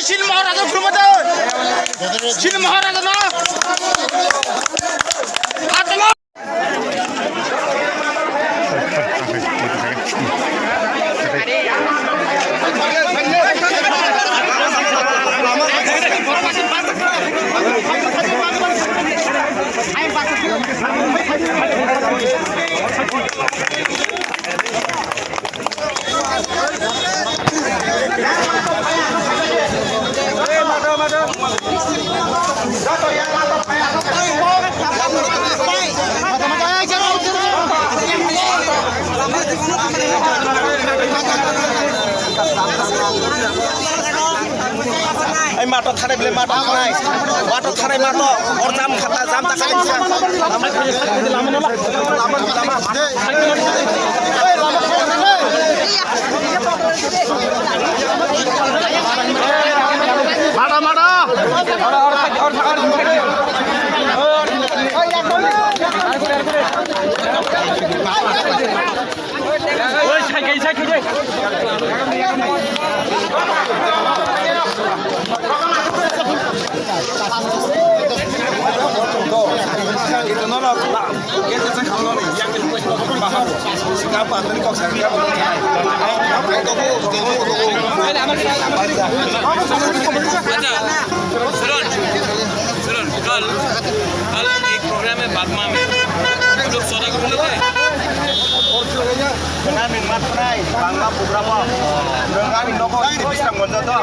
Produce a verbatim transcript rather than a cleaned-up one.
Sini Maharaja khulumadi. Sini Maharaja no. Ai mato thanai bile, mato thanai. Mato thanai, mato. Or jam khata, jam ta khali. Mada, mada. Oi, sai kai, sai kai. Acha, Suron, Suron, kal, kal ek program hai, baad mein hum log soda kar lete hain. Bangla program, Bangla nogo, Bisramganj to.